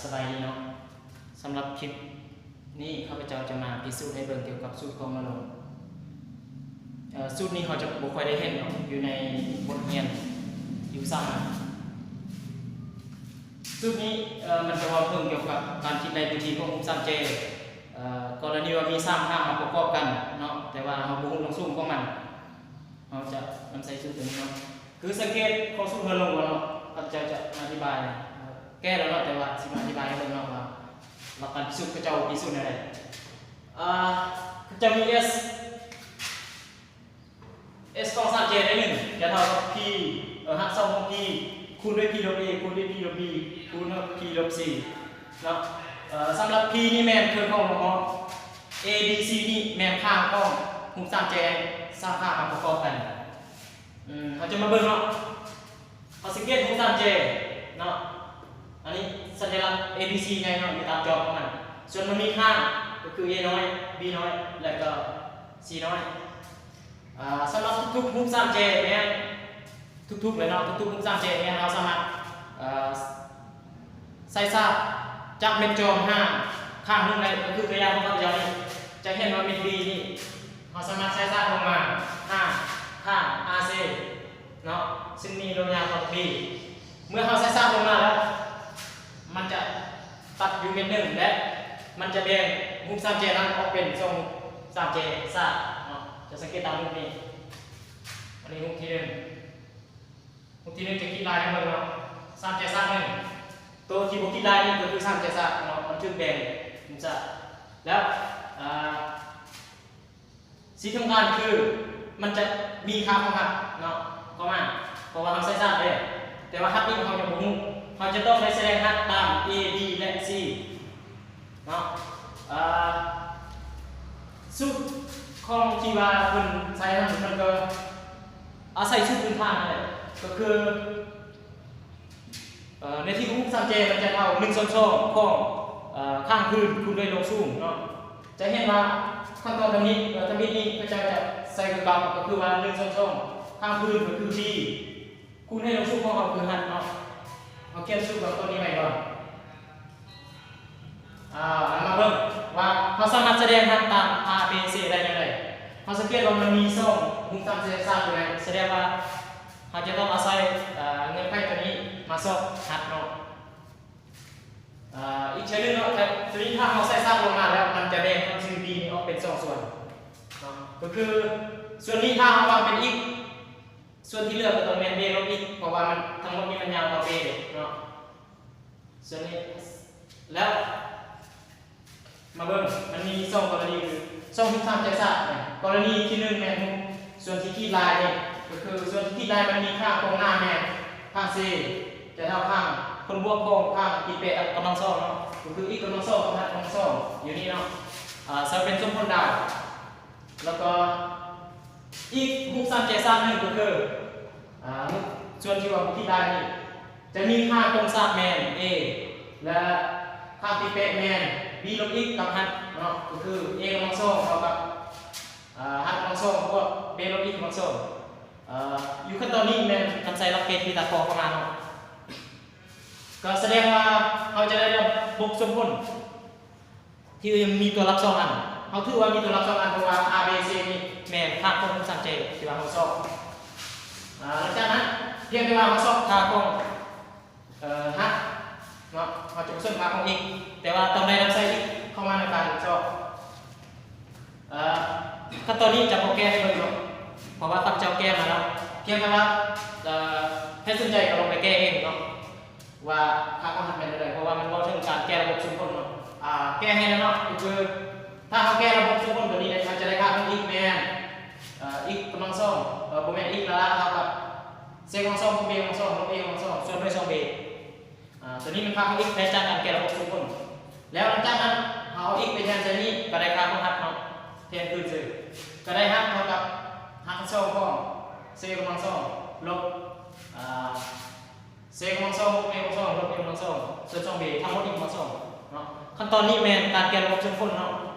ສະບາຍດີເນາະ, ສຳລັບຄລິບນີ້ ຂ້າພະເຈົ້າຈະມາພິສູດໃຫ້ເບິ່ງກ່ຽວກັບສູດຂອງເຫື່ອລົງ. ເອີ ສູດນີ້ເຮົາຈະບໍ່ຄ່ອຍໄດ້ເຫັນເນາະ ຢູ່ໃນບົດຮຽນຢູ່ສາມາ. ສູດນີ້ ເອີ ມັນຈະເວົ້າເຖິງກ່ຽວກັບການຄິດໄລ່ພື້ນທີ່ຂອງຮູບສາມແຈ. ເອີ ກໍລະນີວ່າມີສາມຂ້າງມາປະກອບກັນເນາະ, ແຕ່ວ່າເຮົາບໍ່ຮູ້ລວງສູງຂອງມັນ, ເຮົາຈະນຳໃຊ້ສູດຕົວນີ້ເນາະ. ຄືສັງເກດຂອງສູດເຫື່ອລົງບໍ່ເນາະ, ຂ້າພະເຈົ້າຈະມາອະທິບາຍ, ແກ້ແລ້ວເນາະ, ແຕ່ວ່າຊິມາອະທິບາຍໃຫ້ເບິ່ງເນາະວ່າ ຫຼັກການພິສູດເຂົາເຈົ້າພິສູດແນວໃດ. ເອີ ເຂົາເຈົ້າມີ S S ຂອງສາມແຈໄດ້ ໜຶ່ງ ຈະເທົ່າກັບ P ເອີ ຮາກສອງຂອງ P ຄູນດ້ວຍ P ລົບ A ຄູນດ້ວຍ P ລົບ B ຄູນດ້ວຍ P ລົບ C ເນາະ. ເອີ ສຳລັບ P ນີ້ແມ່ນເຄິ່ງຂອງລວງຮອບ, A B C ນີ້ແມ່ນຂ້າງຂອງຮູບສາມແຈ ສາມຂ້າງມາປະກອບກັນ. ເຮົາຈະມາເບິ່ງເນາະ, ເຮົາສັງເກດຮູບສາມແຈເນາະ, ອັນນີ້ສັນຍະລັກ A B C ໃຫຍ່ເນາະ ຢູ່ຕາມຈອຂອງມັນ, ສ່ວນມັນມີຂ້າງກໍຄື A ນ້ອຍ B ນ້ອຍ ແລະກໍ C ນ້ອຍ. ອາ ສຳລັບທຸກໆຮູບສາມແຈແມ່ນ ທຸກໆເລີຍເນາະ, ທຸກໆຮູບສາມແຈແມ່ນເຮົາສາມາດ ເອີ ໃສ່ສາກຈາກເມັດຈອມຫາຂ້າງໜຶ່ງໄດ້, ກໍຄືຕົວຢ່າງຂອງຂ້າພະເຈົ້ານີ້ ຈະເຫັນວ່າເມັດ B ນີ້ ເຮົາສາມາດໃສ່ສາກລົງມາຫາຂ້າງ RC ເນາະ, ຊຶ່ງມີລວງຍາວເທົ່າກັບ B. ເມື່ອເຮົາໃສ່ສາກລົງມາແລ້ວ ມັນຈະຕັດຢູ່ເມັດໜຶ່ງ ແລະ ມັນຈະແບ່ງຮູບສາມແຈນັ້ນອອກເປັນສອງຮູບສາມແຈສາກເນາະ. ຈະສັງເກດຕາມຮູບນີ້, ອັນນີ້ຮູບທີໜຶ່ງ, ຮູບທີໜຶ່ງຈະຂີດລາຍໃຫ້ເບິ່ງເນາະ, ສາມແຈສາກໜຶ່ງ. ໂຕທີ່ບໍ່ຂີດລາຍນີ້ກໍຄືສາມແຈສາກເນາະ, ມັນຖືກແບ່ງຮູບສາກ. ແລ້ວ ອາ ສິ່ງສຳຄັນຄືມັນຈະມີຄ່າຂອງຮັກເນາະ ເຂົ້າມາ, ເພາະວ່າເຮົາໃສ່ສາກເດ້, ແຕ່ວ່າຮັກນີ້ເຮົາຍັງບໍ່ຮູ້, ເຮົາຈະຕ້ອງໄດ້ສະແດງຮັກຕາມ A B ແລະ C ເນາະ. ເອີ ສູດຂອງທີ່ວ່າເພິ່ນໃຊ້ຫັ້ນ ມັນກໍອາໄສສູດພື້ນຖານນັ້ນແຫຼະ, ກໍຄື ເອີ ເນື້ອທີ່ຂອງຮູບສາມແຈມັນຈະເທົ່າໜຶ່ງສ່ວນສອງຂອງ ເອີ ຂ້າງພື້ນຄູນດ້ວຍລວງສູງເນາະ. ຈະເຫັນວ່າຂັ້ນຕອນທຳອິດ ເອີ ທຳອິດນີ້ເຂົາເຈົ້າຈະໃສ່ຄືເກົ່າ, ກໍຄືວ່າໜຶ່ງສ່ວນສອງ ຂ້າງພື້ນກໍຄື B ຄູນໃຫ້ລວງສູງຂອງເຮົາຄື H ເນາະ. ເຮົາຂຽນສູດເບື້ອງຕົ້ນນີ້ໄວ້ກ່ອນ. ອາ ເຮົາມາເບິ່ງວ່າເຮົາສາມາດສະແດງຮັກຕາມ A B C ໄດ້ແນວໃດ. ເຮົາສັງເກດວ່າມັນມີຊ່ອງຮູບສາມແຈສາກຢູ່ໃນ, ສະແດງວ່າເຮົາຈະຕ້ອງອາໄສ ເອີ ເງື່ອນໄຂຕົວນີ້ມາຊອກຮັກເນາະ. ເອີ ອີກເທື່ອໜຶ່ງເນາະ, ຕົວນີ້ຖ້າເຮົາໃສ່ສາກລົງມາແລ້ວ ມັນຈະແບ່ງທັງຊື່ B ນີ້ອອກເປັນສອງສ່ວນເນາະ, ກໍຄືສ່ວນນີ້ຖ້າເຮົາວາງເປັນ x ສ່ວນທີ່ເຫຼືອກໍຕ້ອງແມ່ນ b ລົບ x ເພາະວ່າມັນ ທັງໝົດນີ້ມັນຍາວເທົ່າ b ເນາະ. ສ່ວນນີ້ ແລ້ວມາເບິ່ງ ມັນມີສອງກໍລະນີ ຄືສອງຮູບສາມແຈສາກ. ກໍລະນີທີໜຶ່ງແມ່ນຮູບສ່ວນທີ່ຂີດລາຍນີ້, ກໍຄືສ່ວນທີ່ຂີດລາຍມັນມີຂ້າງຂອງໜ້າແມ່ນຂ້າງ C ຈະເທົ່າຂ້າງຜົນບວກຂອງຂ້າງທີ່ແປະກັບກຳລັງສອງເນາະ, ກໍຄື x ກຳລັງສອງກັບ h ກຳລັງສອງ ຢູ່ນີ້ເນາະ, ເຊິ່ງເປັນສົມຜົນດາວ. ແລ້ວກໍອີກຮູບສາມແຈສາກໜຶ່ງກໍຄື ອາ ຮູບສ່ວນທີ່ວ່າຜິດໄດ້ນີ້ ຈະມີຄ່າກົງສາກແມ່ນ a ແລະ ຄ່າທີ່ແປະແມ່ນ b ລົບ x ກັບ h ເນາະ, ກໍຄື a ກຳລັງສອງເທົ່າກັບ ອາ h ກຳລັງສອງບວກ b ລົບ x ກຳລັງສອງ. ອາ ຢູ່ຂັ້ນຕອນນີ້ແມ່ນນຳໃຊ້ຫຼັກເກນປີຕາຄອນເຂົ້າມາເນາະ, ກໍສະແດງວ່າເຮົາຈະໄດ້ລະບົບສົມຜົນ ທີ່ມີຕົວຫຼັກສອງອັນ, ເຮົາຖືວ່າມີຕົວຫຼັກສອງອັນ ເພາະວ່າ a b c ນີ້ແມ່ນຄ່າຂອງຮູບສາມແຈທີ່ວ່າເຮົາຊອກ. ອາ ຫຼັງຈາກນັ້ນ ພຽງແຕ່ວ່າເຮົາຊອກຄ່າຂອງ ເອີ ຮາກເນາະ, ເຮົາຈະບໍ່ສົນຄ່າຂອງ x, ແຕ່ວ່າຕ້ອງໄດ້ນຳໃຊ້ x ເຂົ້າມາໃນການຊອກ. ເອີ ຂັ້ນຕອນນີ້ຈະບໍ່ແກ້ໃຫ້ເບິ່ງເນາະ, ເພາະວ່າຂ້າພະເຈົ້າແກ້ມາແລ້ວ, ພຽງແຕ່ວ່າ ເອີ ໃຜສົນໃຈກໍລອງໄປແກ້ເອງເນາະ. ວ່າຄ່າຂອງ h ແມ່ນເທົ່າໃດ, ເພາະວ່າມັນເວົ້າເຖິງການແກ້ລະບົບສົມຜົນເນາະ. ອາ ແກ້ໃຫ້ແລ້ວເນາະ, ກໍຄືຖ້າເຮົາແກ້ລະບົບສົມຜົນຕົວນີ້ໄດ້, ມັນຈະໄດ້ຄ່າຂອງ x ແມ່ນ ເອີ x ກຳລັງສອງ ເອີ ບໍ່ແມ່ນ x ລະລະເທົ່າກັບ c ກຳລັງສອງບວກ b ກຳລັງສອງລົບ a ກຳລັງສອງ ສ່ວນດ້ວຍສອງ b. ອາ ຕົວນີ້ແມ່ນຄ່າຂອງ x ໄດ້ຈາກການແກ້ລະບົບສົມຜົນ. ແລ້ວຫຼັງຈາກນັ້ນ ເຮົາເອົາ x ໄປແທນໃສ່ນີ້ ກໍໄດ້ຄ່າຂອງ h ເນາະ, ແທນຄືນຊື່ ກໍໄດ້ h ເທົ່າກັບ ຮາກຂັ້ນສອງຂອງ c ກຳລັງສອງລົບ ອາ c ກຳລັງສອງບວກ a ກຳລັງສອງລົບ a ກຳລັງສອງ ສ່ວນສອງ b ທັງໝົດ x ກຳລັງສອງເນາະ. ຂັ້ນຕອນນີ້ແມ່ນການແກ້ລະບົບສົມຜົນເນາະ,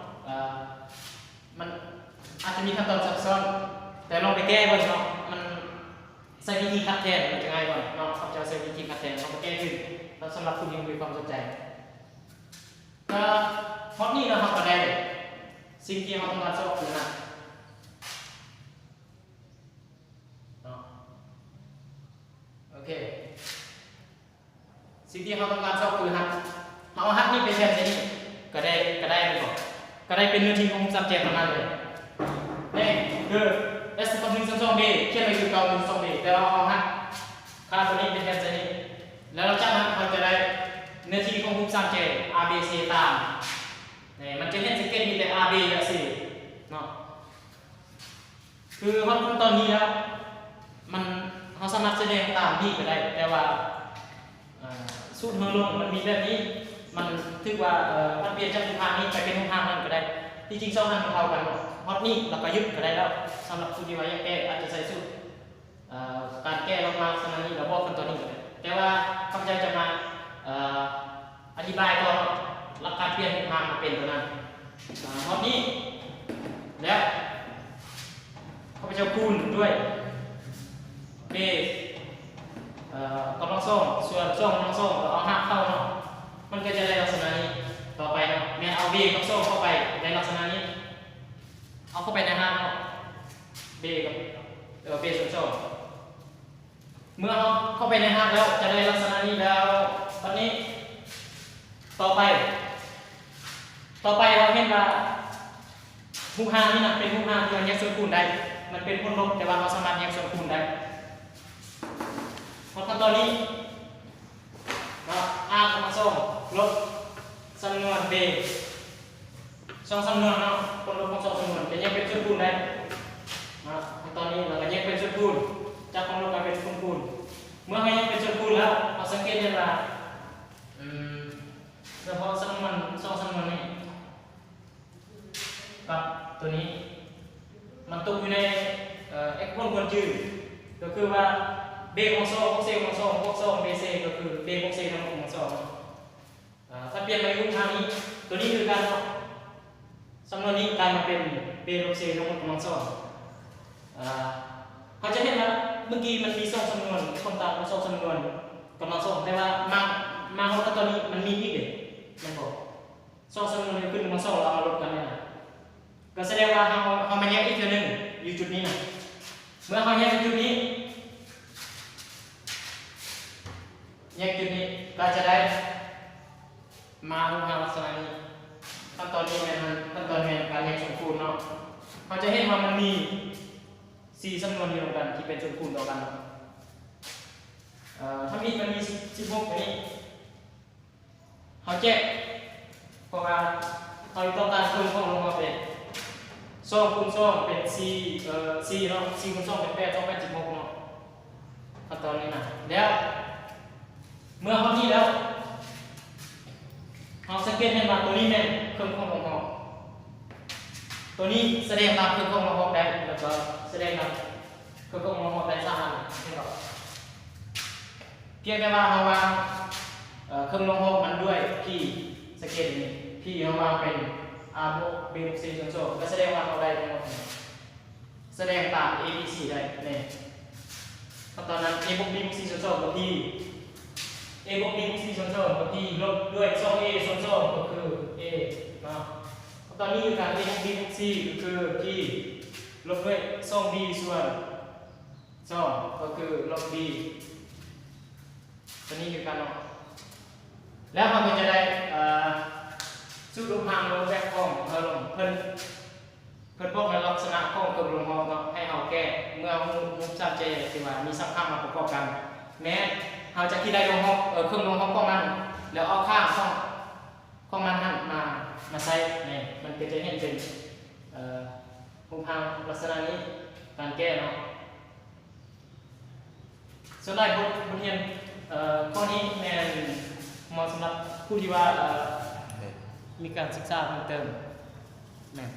ເອີ ມັນອາດຈະມີຂັ້ນຕອນຊັບຊ້ອນ, ແຕ່ລອງໄປແກ້ເບິ່ງເນາະ, ມັນໃຊ້ວິທີຂັດແທນມັນຈະງ່າຍກວ່າເນາະ. ຂ້າພະເຈົ້າໃຊ້ວິທີຂັດແທນ ລອງໄປແກ້ຄືນ ສຳລັບຜູ້ທີ່ບໍ່ມີຄວາມສົນໃຈ. ເອີ ຮອດນີ້ເນາະ ເຮົາກໍໄດ້ ສິ່ງທີ່ເຮົາຕ້ອງການຊອກຄື ເນາະ ໂອເຄ ສິ່ງທີ່ເຮົາຕ້ອງການຊອກຄືຮັດ ເຮົາເອົາຮັດນີ້ໄປແທນໃສ່ນີ້ ກໍໄດ້ ກໍໄດ້ແມ່ນບໍ່? ກໍໄດ້ເປັນເນື້ອທີ່ຂອງຮູບສາມແຈປະມານນີ້ ນີ້ຄື ເອັສ ສອງສ່ວນສອງ ເບ ຂຽນໄວ້ຄືເກົ່າ ໜຶ່ງສ່ວນສອງ ເບ ແຕ່ວ່າເຮົາເອົາຮັດຄ່າຕົວນີ້ໄປແທນໃສ່ນີ້ ແລ້ວຫຼັງຈາກນັ້ນເຮົາຈະໄດ້ເນື້ອທີ່ຂອງຮູບສາມແຈ ເອ ບີ ຊີ ຕາມ ນີ້ ມັນຈະເຫັນສັງເກດມີແຕ່ ເອ ບີ ແລະ ຊີ ເນາະ. ຄືຮອດຂັ້ນຕອນນີ້ແລ້ວ ມັນ ເຮົາສາມາດສະແດງຕາມນີ້ກໍໄດ້ ແຕ່ວ່າ ເອີ ສູດເຮົາລົງມັນມີແບບນີ້ ມັນຖືກວ່າ ເອີ ປັບປ່ຽນຈາກຮູບຮ່າງນີ້ໄປເປັນຮູບຮ່າງນັ້ນກໍໄດ້. ທີ່ຈິງສອງອັນມັນເທົ່າກັນເນາະ ຮອດນີ້ລະກະຢຸດກໍໄດ້ແລ້ວ. ສຳລັບຜູ້ທີ່ວ່າຢາກແກ້ ອາດຈະໃຊ້ສູດ ເອີ ການແກ້ລອກມາລັກສະນະນີ້ ລະບອກຂັ້ນຕອນນີ້ກໍໄດ້ ແຕ່ວ່າຂ້າພະເຈົ້າຈະມາ ເອີ ອະທິບາຍຕໍ່ເນາະ ຫຼັກການປ່ຽນຮູບຮ່າງມາເປັນຕົວນັ້ນ. ເອີ ຮອດນີ້ແລ້ວ ຂ້າພະເຈົ້າຄູນດ້ວຍ ເບ ເອີ ກຳລັງສອງ ສ່ວນ ສອງກຳລັງສອງ ແລ້ວເອົາຮາກເຂົ້າເນາະ ມັນກໍຈະໄດ້ລັກສະນະນີ້. ຕໍ່ໄປເນາະ ແມ່ນເອົາ ເບ ກຳລັງສອງເຂົ້າໄປ ໄດ້ລັກສະນະນີ້ ເອົາເຂົ້າໄປໃນຮາກເນາະ ເບ ກັບ ເອີ ເບ ສ່ວນສອງ ເມື່ອເຮົາເຂົ້າໄປໃນຮາກແລ້ວ ຈະໄດ້ລັກສະນະນີ້ແລ້ວ. ບັດນີ້ ຕໍ່ໄປ ຕໍ່ໄປເຮົາເຫັນວ່າ ຮູບຮ່າງນີ້ນະ ເປັນຮູບຮ່າງທີ່ເຮົາແຍກສ່ວນຄູນໄດ້ ມັນເປັນຜົນລົບ ແຕ່ວ່າເຮົາສາມາດແຍກສ່ວນຄູນໄດ້. ຮອດຂັ້ນຕອນນີ້ ເນາະ ອາກຳລັງສອງ ລົບສຳນວນ ເບ ສອງສຳນວນເນາະ ຜົນລົບຂອງສອງສຳນວນຈະແຍກເປັນສ່ວນຄູນໄດ້ເນາະ. ຕອນນີ້ເຮົາກໍແຍກເປັນສ່ວນຄູນ ຈາກຄວາມລົບກາຍເປັນສ່ວນຄູນ. ເມື່ອເຮົາແຍກເປັນສ່ວນຄູນແລ້ວ ເຮົາສັງເກດເຫັນວ່າ ອືມ ສະເພາະສຳນວນ ສອງສຳນວນນີ້ ກັບຕົວນີ້ ມັນຕົກຢູ່ໃນ ເອີ ເອັກຜົນຄວນຈື່ ກໍຄືວ່າ ເບກຳລັງສອງ ບວກ ເຊກຳລັງສອງ ບວກສອງ ເບເຊ ກໍຄື ເບບວກເຊທັງໝົດກຳລັງສອງ. ເອີ ຖ້າປ່ຽນມາຢູ່ທາງນີ້ ຕົວນີ້ຄືກັນເນາະ ສຳນວນນີ້ກາຍມາເປັນ ເບລົບເຊທັງໝົດກຳລັງສອງ. ເອີ ເຮົາຈະເຫັນວ່າ ເມື່ອກີ້ມັນມີສອງສຳນວນ ຜົນຕ່າງຂອງສອງສຳນວນກຳລັງສອງ ແຕ່ວ່າມາ ມາຮອດຕອນນີ້ມັນມີອີກເດ ແມ່ນບໍ່? ສອງສຳນວນນີ້ຂຶ້ນມາສອງ ແລ້ວເອົາມາລົບກັນນີ້ນະ ກໍສະແດງວ່າເຮົາ ເຮົາມາແຍກອີກເທື່ອໜຶ່ງຢູ່ຈຸດນີ້ນະ. ເມື່ອເຮົາແຍກຢູ່ຈຸດນີ້ ແຍກຈຸດນີ້ ກໍຈະໄດ້ມາຮູບຮ່າງລັກສະນະນີ້. ຂັ້ນຕອນນີ້ແມ່ນ ຂັ້ນຕອນແມ່ນການແຍກສ່ວນຄູນເນາະ. ເຮົາຈະເຫັນວ່າມັນມີສີ່ສຳນວນຢູ່ນຳກັນທີ່ເປັນສ່ວນຄູນຕໍ່ກັນເນາະ. ເອີ ທຳອິດມັນມີສິບ ສິບຫົກ ອັນນີ້ ເຮົາແຈກ ເພາະວ່າເຮົາຕ້ອງການເພີ່ມຂອງລົງມາເປັນ ສອງຄູນສອງ ເປັນສີ່ ເອີ ສີ່ເນາະ ສີ່ຄູນສອງ ເປັນແປດ ສອງ ແປດ ສິບຫົກເນາະ. ຂັ້ນຕອນນີ້ນະ ແລ້ວ ເມື່ອຮອດນີ້ແລ້ວ ເຮົາສັງເກດເຫັນວ່າຕົວນີ້ແມ່ນເຄິ່ງຂອງລົງຮອບ ຕົວນີ້ສະແດງຕາມເຄິ່ງຂອງລົງຮອບໄດ້ ແລ້ວກໍສະແດງຕາມເຄິ່ງຂອງລົງຮອບໄດ້ສາມອັນ ເຫັນບໍ່? ພຽງແຕ່ວ່າເຮົາວາງ ເອີ ເຄິ່ງລົງຮອບມັນດ້ວຍ P ສັງເກດນີ້ P ເຮົາວາງເປັນ R ບວກ B ບວກ C ສ່ວນສອງ ກໍສະແດງວ່າເຮົາໄດ້ທັງໝົດນີ້ ສະແດງຕາມ A B C ໄດ້ແນ່. ຕອນນັ້ນ A ບວກ B ບວກ C ສ່ວນສອງ ກໍ P A ບວກ B ບວກ C ສ່ວນສອງ ກໍ P ລົບດ້ວຍ ສອງ A ສ່ວນສອງ ກໍຄື A ເນາະ. ຕອນນີ້ຢູ່ກັນ A ບວກ B ບວກ C ກໍຄື P ລົບດ້ວຍ ສອງ B ສ່ວນ ສອງ ກໍຄືລົບ B ຕົວນີ້ຄືກັນເນາະ. ແລ້ວເຮົາກໍຈະໄດ້ ເອີ ສູດຮູບຮ່າງຮູບແບບຂອງ ເອີ ເພິ່ນ ເພິ່ນບອກໃນລັກສະນະຂອງເຄິ່ງລົງຮອບເນາະ ໃຫ້ເຮົາແກ້ເມື່ອຮູ້ຮູບສາມແຈທີ່ວ່າມີສາມຂ້າງມາປະກອບກັນ ແມ່ນເຮົາຈະຄິດໄລ່ລົງຮອບ ເອີ ເຄິ່ງລົງຮອບຂອງມັນ ແລ້ວເອົາຂ້າງຂອງ ຂອງມັນຫັ້ນມາ ມາໃສ່ ນີ້ ມັນກໍຈະເຫັນເປັນ ເອີ ຮູບຮ່າງລັກສະນະນີ້ ການແກ້ເນາະ. ສ່ວນຫຼາຍບົດ ບົດຮຽນ ເອີ ຂໍ້ນີ້ແມ່ນເໝາະສຳລັບຜູ້ທີ່ວ່າ ເອີ ມີການສຶກສາເພີ່ມເຕີມ ແມ່ນ.